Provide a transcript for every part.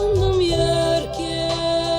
Сағындым еркем,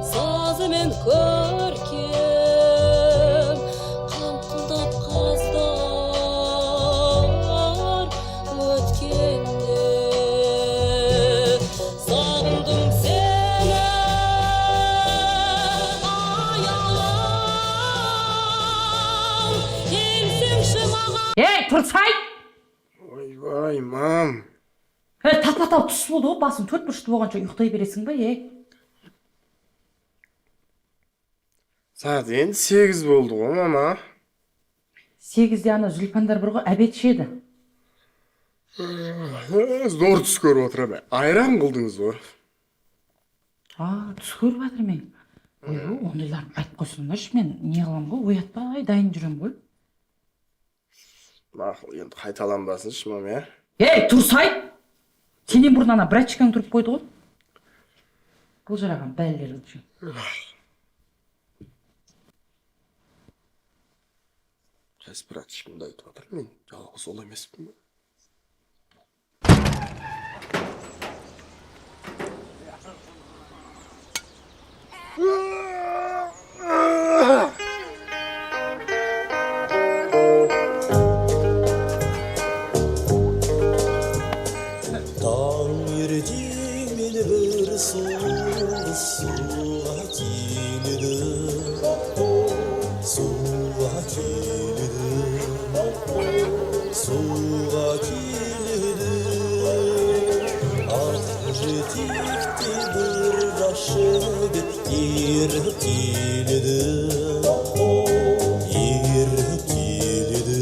сазымен көркем, қаңқылдап қаздар өткенде. Сағындым сені, аяулым, келсеңші маған. Ей, тұрсай! Ойбай, мам. Ей, тапа тал түс болды ғой, басың төрт бұрышты болғанша ұйықтай бересің ба, ей? Сағат енді 8 болды ғой, мама. 8-де ана Зүлпандар бар ғой, обед ішеді. Зор түс көріп отырамын. Айран қылдыңыз ғой. А, түс көріп жатыр мен. Ойбу, ондайларды айтып қойсаңдаршы, мен не қыламын ғой, оятпай дайын жүремін ғой. Мақұл, енді қайталанбасыншы, мам, иә? Ей, тұрсай! Сенен бұрын ана братчикаң тұрып қойды ғой. Былжыраған бәлелер вообще. Қайсы братчикамды айтып жатыр, мен жалғыз ол емеспін ба? Таңертең мені бір сұлу суға келеді, суға келеді, суға келеді. Ақ жетекте бір жас жігіт еріп келеді, еріп келеді,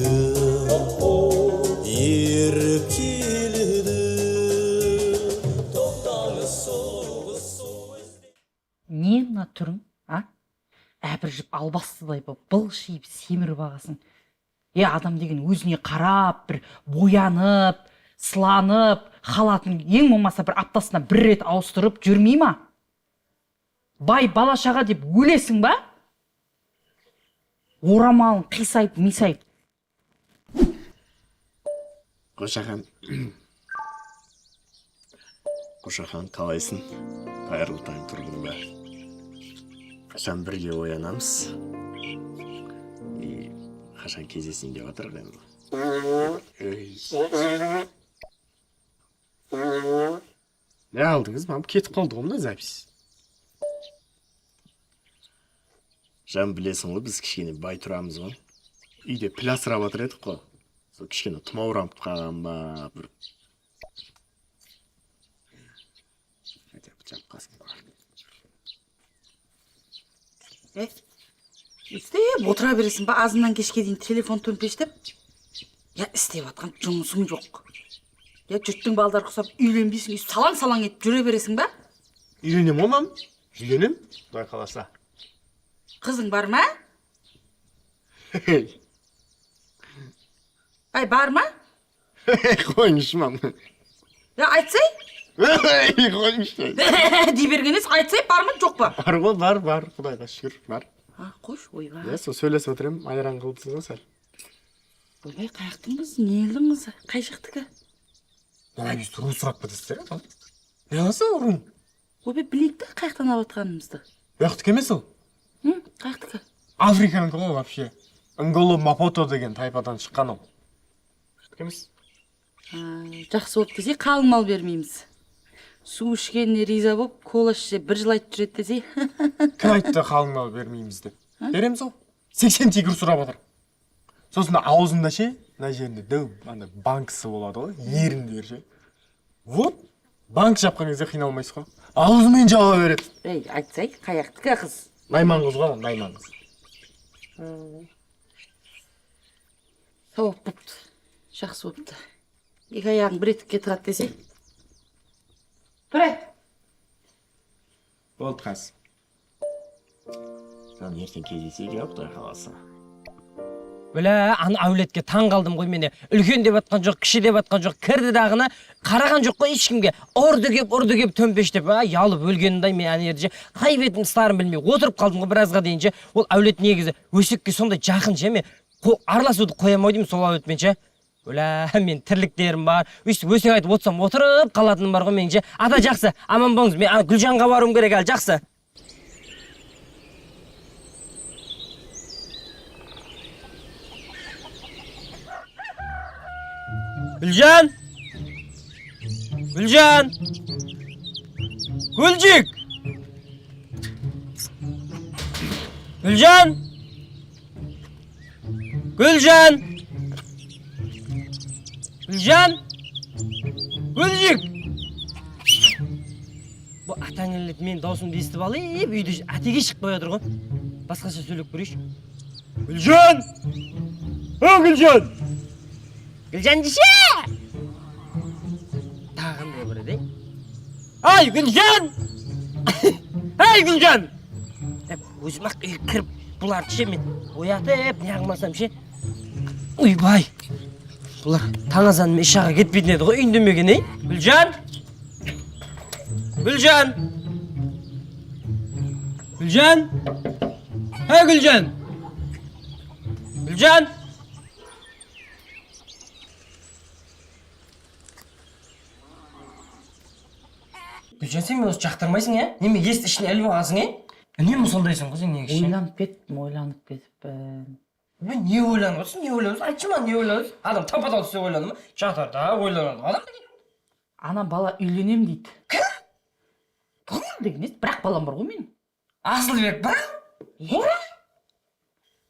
еріп келеді. Тоқтаңыз, соғыс су. Не мына түрің, а? Әбіржіп албастыдай болып, былшиып семіріп ағасың. Е, адам деген өзіне қарап, бір боянып, сыланып, халатын ең болмаса бір аптасына бір рет ауыстырып жүрмей ма? Бай бала шаға деп өлесің ба? Орамалын қисайып, мисайып. Қошахан. Қошахан, қалайсың? Қайырлы таң, тұрдың ба? Қашан бірге оянамыз? И қашан кездесейін деп жатыр енді? Ей. Не алдыңыз, мам? Кетіп қалды ғой мына запись. Жан, білесің ғой, біз кішкене бай тұрамыз ғой. Үйде піл асырап жатыр едік қой. Сол кішкене тұмауранып қалған ба, бір. Хотя бы жап қалсын. Ей, істеп отыра бересің ба азаннан кешке дейін телефон төмпештеп? Я істеп жатқан жұмысың жоқ. Я жұрттың балдары құсап үйленбейсің, үй салаң-салаң етіп жүре бересің ба? Үйленем ғой, мам. Үйленем, Құдай қаласа. Қызың бар ма? Ай, бар ма? Қойыңызшы, мам. Я айтсай? Қойыңызшы. Дей берген емес, айтсай, бар ма, жоқ па? Бар ғой, бар, бар, Құдайға шүкір, бар. А, қойшы, ойбай. Иә, сол сөйлесіп отыр едім, айран қылдыңыз ғой сәл. Ойбай, қаяқтың қызы, не елдің қызы, қай жақтікі? Мына ру сұрап кетесіздер, не аласың ру? Ойбай, білейік та қаяқтан алып жатқанымызды. Бұяқтікі емес ол. Қаяқтікі? Африканікі ғой вообще. Нголо Мапото деген тайпадан шыққан ол. Бұяқтікі емес. Жақсы болды десе, қалың мал бермейміз. Су ішкеніне риза болып, кола ішсе бір жыл айтып жүреді десе. Кім айтты қалың мал бермейміз деп? Береміз ғой. 80 тигр сұрап жатыр. Сосын аузында ше, мына жерінде дәу андай банкісі болады ғой, еріндері ше. Вот, банк жапқан кезде қиналмайсыз ғой. Аузымен жаба береді. Ей, айтсай, қаяқтікі қыз? Найман қыз ғой, найман қыз. Сауап болыпты, жақсы болыпты. Екі аяғың бір етікке тығады десе. Тұр, ей. Болды қазір. Саған ертең кездесейік, иә, Құдай қаласа. Білә, ана әулетке таң қалдым ғой мен. Үлкен деп атқан жоқ, кіші деп атқан жоқ, кірді дағыны қараған жоқ қой ешкімге. Ұрды кеп, ұрды кеп төмпештеп, а, ұялып өлгенімді мен ана жерде ше, қай бетім ұстарым білмей отырып қалдым ғой біразға дейін ше. Ол әулет негізі өсекке сондай жақын ше, мен араласуды қоя алмай деймін сол әулетпен ше. Өлә, мен тірліктерім бар. Өйстіп өсек айтып отырсам, отырып қалатыным бар ғой менің ше. Ата, жақсы, аман болыңыз. Мен ана Гүлжанға баруым керек әлі, жақсы. Гүлжан! Гүлжан! Гүлжик! Гүлжан! Гүлжан! Гүлжан! Гүлжик! Бұл атаң іліп мен даусымды естіп алып, үйде әтеге шығып қоя тұр ғой. Басқаша сөйлеп көрейінші. Гүлжан! О, Гүлжан! Гүлжан десе! Тағы қандай бар еді, ей? Ай, Гүлжан! Ай, Гүлжан! Өзім ақ үйге кіріп, бұларды ше мен оятып, не қылмасам ше. Ойбай! Бұлар таң азанымен іш жаға кетпейтін еді ғой, үндемеген, ей? Гүлжан! Гүлжан! Гүлжан! Ей, Гүлжан! Гүлжан! Гүлжан, сен мені осы жақтырмайсың, ә? Неме есті ішіне іліп алғансың, ә? Үнемі сондайсың ғой сен негізі ше? Ойланып кеттім, ойланып кетіппін. Мен не ойланып отырсың, не ойланып отырсың? Айтшы маған, не ойланып отырсың? Адам тапа-тал түссе ойланды ма? Жатарда ойланады адам деген. Ана бала үйленем дейді. Кім? Кім деген несі? Бірақ балам бар ғой менің. Асылбек па? Иә.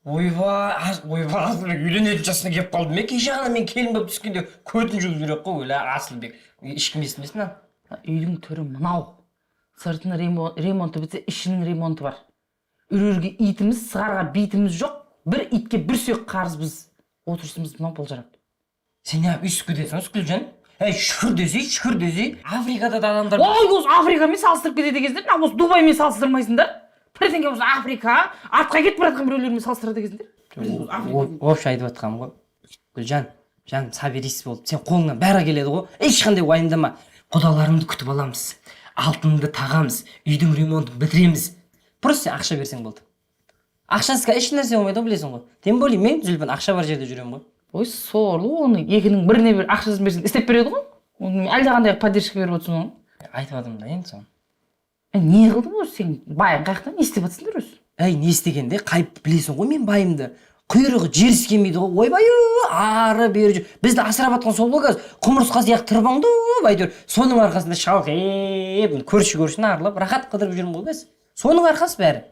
Ойбай, ойбай, Асылбек үйленетін жасына келіп қалды ме? Кеше ғана мен келін болып түскенде көтін жұлып жүрек қой, өлә, Асылбек. Ешкім естімесін, а? Үйдің түрі мынау. Сыртының ремонты бітсе, ішінің ремонты бар. Үрерге итіміз, сығарға битіміз жоқ. Бір итке бір сүйек қарызбыз. Отырысымыз мынау болжарап. Сен неғып өйстіп кетесің, осы Гүлжан? Әй, шүкір десей, шүкір десей. Африкада да адамдар Ой, осы Африкамен салыстырып кетеді екенсіңдер. Мына осы Дубаймен салыстырмайсыңдар. Бірдеңе осы Африка, артқа кетіп бара жатқан біреулермен салыстырады екенсіңдер. Вообще айтып жатқаным ғой. Гүлжан, жаным, соберись болып. Сен қолыңнан бәрі келеді ғой. Ешқандай уайымдама. Құдаларыңды күтіп аламыз. Алтыныңды тағамыз. Үйдің ремонтын бітіреміз. Просто сен ақша берсең болды. Ақшасыз еш нәрсе болмайды ғой, білесің ғой. Тем более мен Зүлпан ақша бар жерде жүремін ғой. Ой, сорлы, оны екінің біріне бір ақшасын берсең істеп береді ғой. Оны әлдеқандай поддержка беріп отырсың ғой. Айтып жатырмын да енді соны. Не қылдың өзі сен? Байың қаяқтан? Не істеп жатсыңдар өзі? Әй, не істегенде, қайып білесің ғой мен байымды. Құйрығы жер іскемейді ғой. Ойбай, ары бері жүр. Бізді асырап жатқан сол ғой қазір. Құмырсқа сияқты тырбаңдап әйтеуір. Соның арқасында шалқиып, көрші көршіні аралап, рахат қыдырып жүрмін ғой қазір. Соның арқасы бәрі.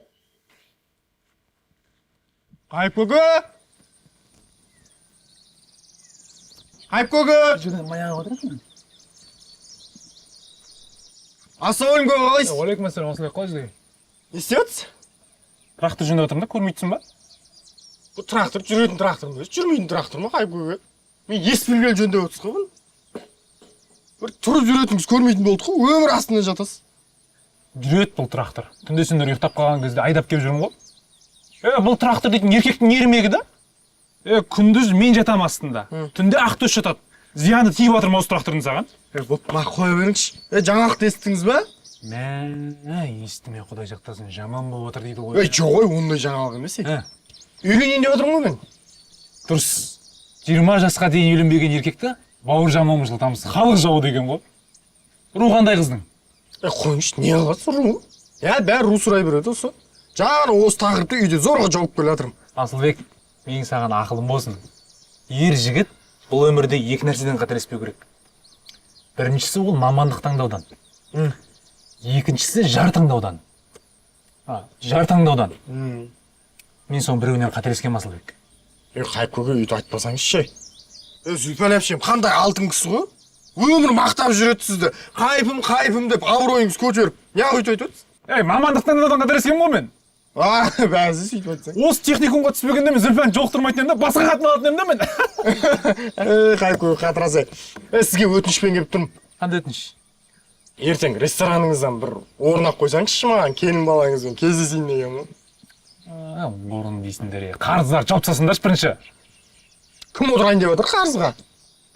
Қайып көке! Қайып көке! Ассалаумағалейкум көке, қалайсыз? Уалейкум ассалам, Асылбек, қалайсыз? Не істеп жатсыз? Трактор жөндеп жатырмын да, көрмей тұрсың ба? Бұл трактор жүретін трактор ма? Жүрмейтін трактор ма, Қайып көке? Мен ес білгелі жөндеп отырсыз ғой бұны. Бір тұрып жүретініңіз көрмейтін болдық қой, өмір астында жатасыз. Жүреді бұл трактор. Түнде сендер ұйықтап қалған кезде айдап келіп жүрмін ғой. Бұл трактор дейтін еркектің ермегі да. Күндіз мен жатамын астында. Түнде Ақтөс жатады. Зияны тиіп жатыр ма осы трактордың саған? Болды, маған қоя беріңізші. Жаңалықты естідіңіз ба? Мә, естіме, Құдай сақтасын, жаман болып жатыр дейді ғой. Жоқ ой, ондай жаңалық емес. Үйленейін деп отырмын ғой мен. Дұрыс. 20 жасқа дейін үйленбеген еркекті бауыр жамауымыз жылтамыз, халық жауы деген ғой. Ру қандай қыздың? Қойыңызшы, не қыласыз ру? Бәрі ру сұрай береді осы. Жаңа осы тақырыпты үйде зорға жауып келе жатырмын. Асылбек, менің саған ақылым болсын. Ер жігіт бұл өмірде екі нәрседен қателеспеу керек. Біріншісі ол мамандық таңдаудан. Екіншісі жар таңдаудан. Жар таңдаудан. Мен соның біреуінен қателескенмін, Асылбек. Қайып көке, өйтіп айтпасаңызшы. Зүлпан әпшем қандай алтын кісі ғой? Өмір мақтап жүреді сізді. Қайыпым, қайыпым деп абыройыңыз көтеріп. Неғып өйтіп айтып отырсыз? Мамандық таңдаудан қателескенмін ғой мен. Бәзі сөйтіп айтсаң. Осы техникумға түспегенде мен Зүлпанды жолықтырмайтын едім да, басқа қатын алатын едім да мен. Қайып көке, қатырасы. Сізге өтінішпен келіп тұрмын. Қандай өтініш? Ертең рестораныңыздан бір орын алып қойсаңызшы маған, келін балаңызбен кездесейін деген ғой. Орын дейсіңдер, қарыздарды жауып тастасыңдаршы бірінші. Кім отырайын деп жатыр қарызға?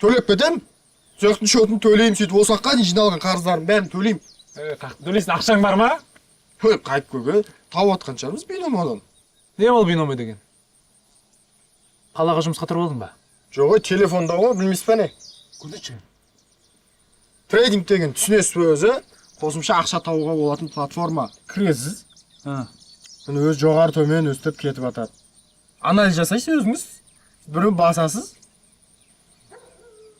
Төлеп кетемін. Цехтың счетын төлеймін, сөйтіп осы уақытқа дейін жиналған қарыздардың бәрін төлеймін. Қаяқтан төлейсің, ақшаң бар ма? Ой, Қайып көке, тауып атқан шығармыз биномодан. Не ол биномо деген? Қалаға жұмысқа тұрып алдың ба? Жоқ, ой, телефонда ғой, білмейсіз ба не? Көрсетші. Трейдинг деген түсінесіз бе өзі? Қосымша ақша табуға болатын платформа. Кіресіз. Міне, өзі жоғары төмен өстіп кетіп жатады. Анализ жасайсыз өзіңіз. Біреу басасыз.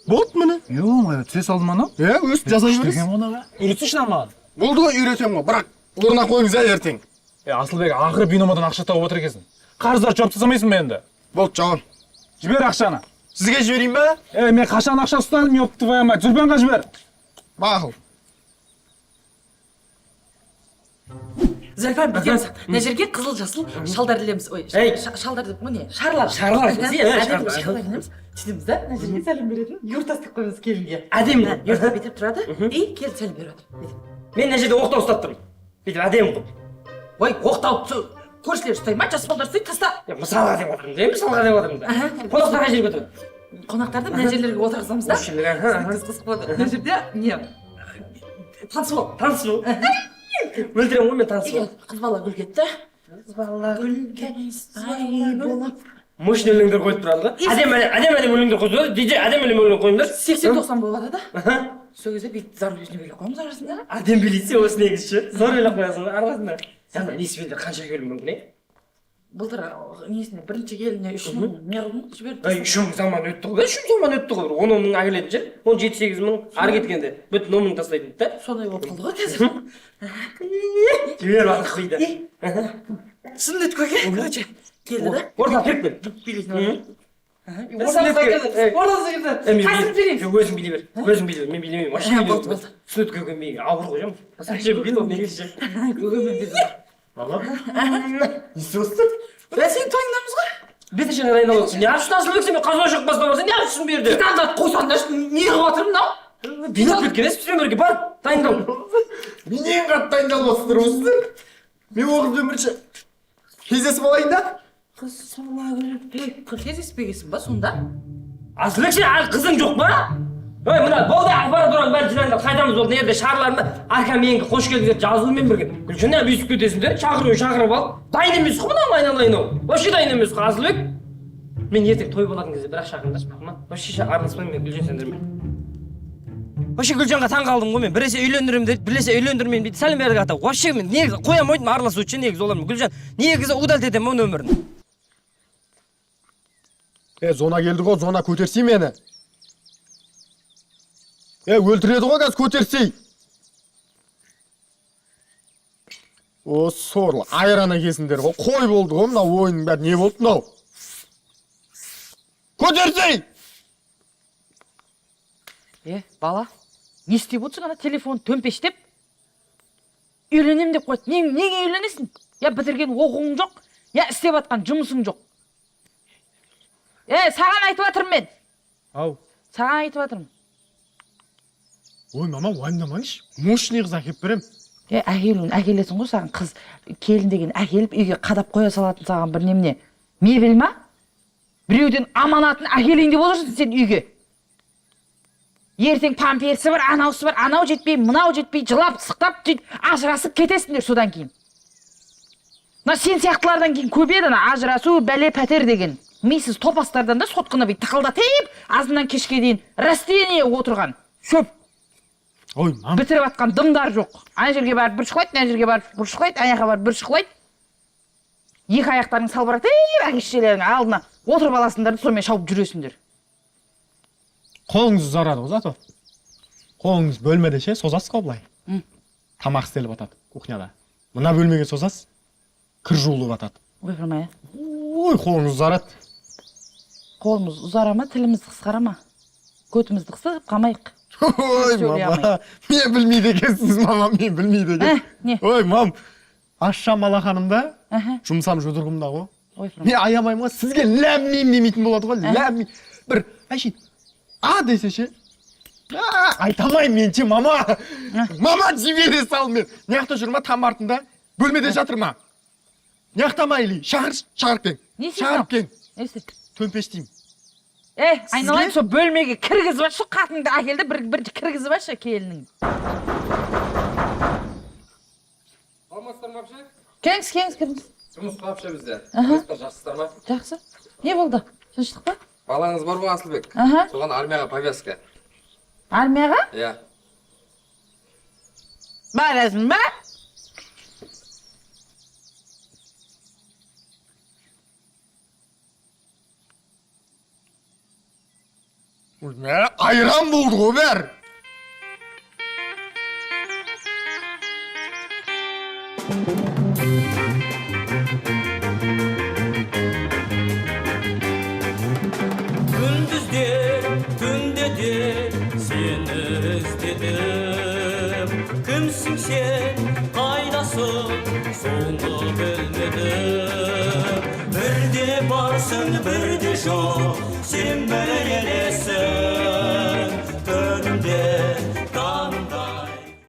Болды, міне. Ё-моё, түсе салды ма анау? Иә, өстіп жасай бересіз. Күшті екен ғой мынау. Үйретсейші маған. Болды ғой, үйретемін ғой. Бірақ орнына қойыңыз ә ертең. Е, Асылбек, ақыры биномодан ақша тауып отыр екенсің. Қарыздарды жауып тастамайсың ба енді? Болды, жауам. Жібер ақшаны. Сізге жіберейін ба? Е, мен қашан ақша ұстадым, ёб твою мать. Зүлпанға жібер. Мақұл. Зүлпан, бүйтеміз, мына жерге қызыл жасыл шалдар ілеміз, ой. Ей. Шалдар деп қой, не, шарлар. Шарлар, Әдемі шарлар. шарлар ілеміз, сөйтеміз да, мына жерге сәлем беретін юрта істеп қоямыз келінге. Әдемі. Юрта бүйтіп тұрады и келін сәлем беріп жатыр бүйтіп. Мен мына жерде оқтау ұстап тұрмын. Бүйтіп әдемі қылып. Ой, оқтау көршілер ұстай ма, жас балдар ұстайды, таста. Е, мысалға деп отырмын да, мысалға деп отырмын да. Қонақтар қай жерге отырады? Қонақтарды мына жерлерге отырғызамыз да. Осы жерлерге, аха, аха. Қызық, қызық болады. Мына жерде не, таныс бол. Таныс бол. Өлтіремін ғой мен таныс бол. Қыз бала гүл кетті, қыз бала гүлге ай болып. Мощный өлеңдер қойып тұрады ғой. Әдемі әдемі әдемі өлеңдер қойып тұрады. Диджей әдемі әдемі өлең қойыңдар. 80-90 болып жатады да, сол кезде бүйтіп зарубежный билеп қоямыз арасында. Әдемі билейді осы негізі ше. Зор билеп қоясың да арасында. Ана несібелер қанша келуі мүмкін, е? Былтыр несіне, бірінші келініне 3000 не қылдым, жіберіп. Ай, 3000 заман өтті ғой, 3000 заман өтті ғой. Бір 10 мың әкелетін ше, 17-8 мың ары кеткенде бүтін 10 мың тастайтын да. Сондай болып қалды ғой қазір. Жіберіп жатыр құйды. Сүндет көке, короче, келді да. Ортаға кіріп кел. Билейтін ортасына келді, ортасына келді. Қайсысын билейміз? Өзің билей бер, өзің билей бер, мен билемеймін вообще. Ә, болды, болды. Сүндет көке менге ауыр ғой, жам. Вообще биле ол негізі ше. Көкемен билеймін. Мама, не істеп отырсың? Бә, сенің тойыңдамыз ғой. Беті жаңа дайындалып отырсың. Не үшін, Асылбек, сен қазан ошақ басына барсаң, не үшін бұл жерде? Таңдап қойсаңдаршы, не қылып жатырмын мынау? Билеп кеткен емес, бізбен бірге бар, дайындал. Менен қатты дайындалып отырсыздар ғой сіздер. Мен ол қызбен бірінші кездесіп алайын да. Қыз бала гүл, кездеспегенсің ба сонда? Асылбек, сен әлі қызың жоқ па? Ой, мына болды, аппаратураны бәрін жинаңдар, қайтамыз. Болды, мына жерде шарларында арка менікі, қош келдіңдер жазуымен бірге. Гүлжан, неғып өйстіп кетесіңдер? Шақыру шақырып алып, дайын емес қой мынау, айналайын ау, вообще дайын емес қой. Асылбек, мен ертең той болатын кезде бірақ шақырыңдаршы, мақұл ма? Вообще араласпаймын мен Гүлжан сендермен. Вообще Гүлжанға таң қалдым ғой мен. Біресе үйлендіремін дейді, біресе үйлендірмеймін дейді. Сәлем бердік ата. Вообще мен негізі қоя алмайтынмын араласуды ше негізі олармен. Гүлжан негізі удалить етемін оның өмірін. Е, зона келді ғой, зона, көтерсей мені. Е, өлтіреді ғой қазір, көтерсей. О, сорлы, айран екенсіңдер ғой. Қой, болды ғой мынау ойынның бәрі. Не болды мынау? Көтерсей! Е, бала, не істеп отырсың ана телефон төмпештеп? Үйленемін деп қойды. Не, неге үйленесің? Я бітірген оқуың жоқ, я істеп жатқан жұмысың жоқ. Е, саған айтып жатырмын мен. Ау. Саған айтып жатырмын. Ой, мама, уайымдамаңызшы. Мощный қыз әкеліп беремін. Е, әкелуін әкелесің ғой, саған қыз келін деген әкеліп үйге қадап қоя салатын саған бір немене, мебель ма? Біреуден аманатын әкелейін деп отырсың сен үйге. Ертең памперсі бар, анаусы бар, анау жетпей, мынау жетпей, жылап сықтап сөйтіп ажырасып кетесіңдер содан кейін. Мына сен сияқтылардан кейін көбейеді ана ажырасу, бәле пәтер деген. Мисыз топастардан да, сотканы бүйтіп тықылдатып, азаннан кешке дейін растение отырған шөп. Ой, мам. Бітіріп жатқан дымдар жоқ. Ана жерге барып бір шұқылайды, мына жерге барып бір шұқылайды, ана жаққа барып бір шұқылайды. Екі аяқтарың салбыратып, әке шешелеріңнің алдына отырып аласыңдар да, сонымен шауып жүресіңдер. Қолыңыз ұзарады ғой зато. Қолыңыз бөлмеде ше, созасыз ғой былай. Тамақ істеліп жатады кухняда. Мына бөлмеге созасыз, кір жуылып жатады. Ойпырмай. Ой, қолыңыз ұзарады. Қолымыз ұзара ма, тіліміз қысқара ма? Көтімізді қысып қалмайық. Ой, Сөйлей. Мама, мен білмейді екенсіз, мама, мен білмейді Ә, екен. Не? Ой, мам, ашсам алақанымда, жұмсам жұдырығымда ғой. Ойпырмай. Мен аямаймын ғой, сізге ләм мим демейтін болады ғой, ләм мим. Бір, әшейін, а десе ше, а, айта алмаймын мен ше, мама. Мама, жібере сал мен. Мына жақта жүр ма, там артында, бөлмеде жатыр ма? Мына жақта ма или? Шақыршы, шақырып кел. Не істейсің? Шақырып кел. Не істе? Төмпештеймін. Е, айналайын, сол бөлмеге кіргізіп алшы, қатыныңды әкел де, бір, бір кіргізіп алшы келінің. Саламатсыздар ма, әпше? Келіңіз, келіңіз, кіріңіз. Жұмыс қой, әпше, бізде. Қалайсыздар, жақсысыздар ма? Жақсы. Не болды? Тыныштық па? Балаңыз бар ғой, Асылбек? Аха. Соған армияға повязка. Армияға? Иә. Барасың ба? Мә, айран болды ғой бәрі. Күндіз де, түнде де сені іздедім. Кімсің сен, қайдасың, соны білмедім. Бірде барсың, бірде жоқ, сен бір елесің.